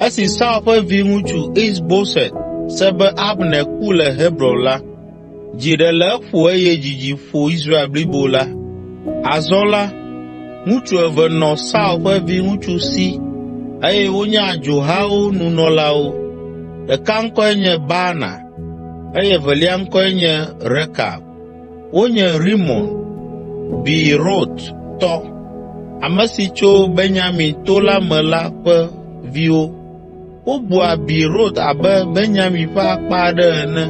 Esi Saul ƒe viŋutsu, Is Boset se be Abner ku le Hebron la, dzi ɖe le eƒo eye dzidzi ƒo Israel blibo la. Azɔ la, ŋutsu eve nɔ Saul ƒe viŋutsu si eye wonye adzohawo nunɔlawo. Ɖeka ŋkɔe nye Baana eye evelia ŋkɔe nye Rekab. Wonye Rimon, Beerot tɔ, ame si tso Benyamin to la me la ƒe viwo. Wobua Beerot abe Benyamin ƒe akpa aɖe ene,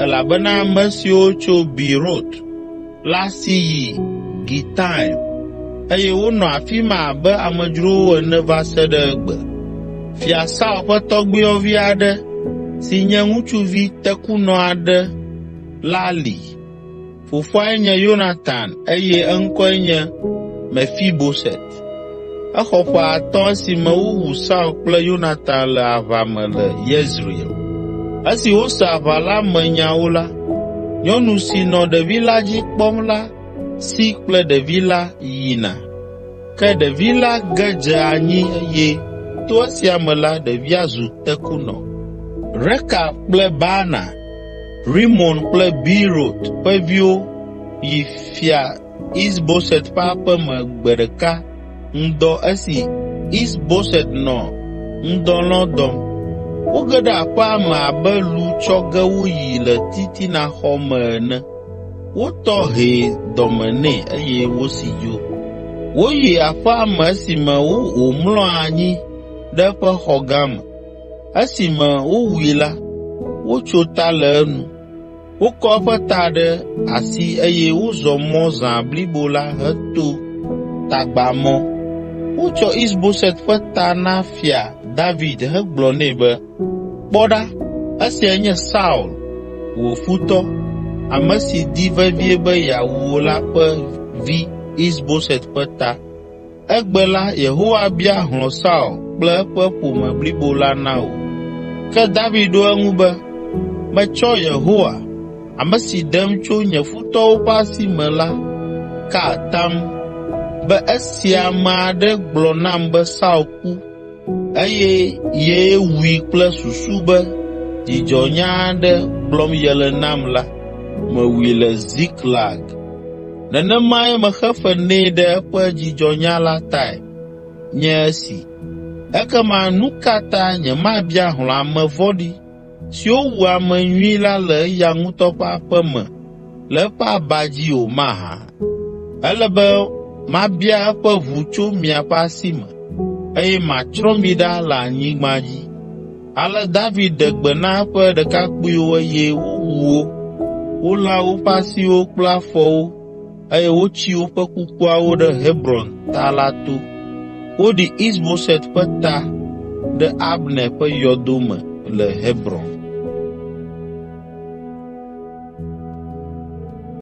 elabena ame siwo tso Beerot la si yi Gitaim, eye wonɔ afi ma abe amedzrowo ene va se ɖe egbe. Fia Saul ƒe tɔgbuiyɔvi aɖe si nye ŋutsuvi tekunɔ aɖe la li. Fofoae nye Yonatan eye eŋkɔe nye Mefiboset. Exɔ ƒe atɔ̃ esime wowu Saul kple Yonatan le aʋa me le Yezreel. Esi wose aʋa la me nyawo la, nyɔnu si nɔ ɖevi la dzi kpɔm la si kple ɖevi la yina. Ke ɖevi la ge dze anyi eye to esia me la ɖevia zu tekunɔ. Rekab kple Baana, Rimon kple Beerot ƒe viwo yi Fia Is Boset ƒe aƒe me gbe ɖeka ŋdɔ esi Is Boset nɔ ŋdɔlɔ̃ dɔm. Woge ɖe aƒea me abe lu tsɔ ge woyi le titinaxɔ me ene. Wotɔ hɛ dɔme nɛ eye wosi dzo. Woyi aƒea me esime wòmlɔ anyi ɖe eƒe xɔ gã me. Esime wowui la, wotso ta le enu. Wokɔ eƒe ta ɖe asi eye wozɔ mɔ zã blibo la heto tagbamɔ. Wotsɔ Is Boset ƒe ta na Fia David hegblɔ nɛ be, “Kpɔ ɖa, esiae nye Saul, wò futɔ, ame si di vevie be yeawu wò la ƒe vi Is Boset ƒe ta. Egbe la Yehowa bia hlɔ̃ Saul kple eƒe ƒome blibo la na wò.” Ke David ɖo eŋu be, “Metsɔ Yehowa, ame si ɖem tso nye futɔwo ƒe asi me la ka atam be esi ame aɖe gblɔ nam be Saul ku eye yee wui kple susu be dzidzɔnya aɖe gblɔm yele nam la, mewui le Ziklag. Nenemae mexe fe nɛ ɖe eƒe dzidzɔnya la tae nye esi. Ekema nu ka ta nyemabia hlɔ̃ ame vɔ̃ɖi siwo wu ame nyui la le eya ŋutɔ ƒe aƒe me le eƒe aba dzi o mahã? Ele be mabia eƒe ʋu tso miaƒe asi me, eye matsrɔ̃ mi ɖa le anyigba dzi.” Ale David ɖe gbe na eƒe ɖekakpuiwo eye wowu wo. Wolã woƒe asiwo kple afɔwo eye wotsi woƒe kukuawo ɖe Hebron ta la to. Woɖi Is Boset ƒe ta ɖe Abner ƒe yɔdo me le Hebron.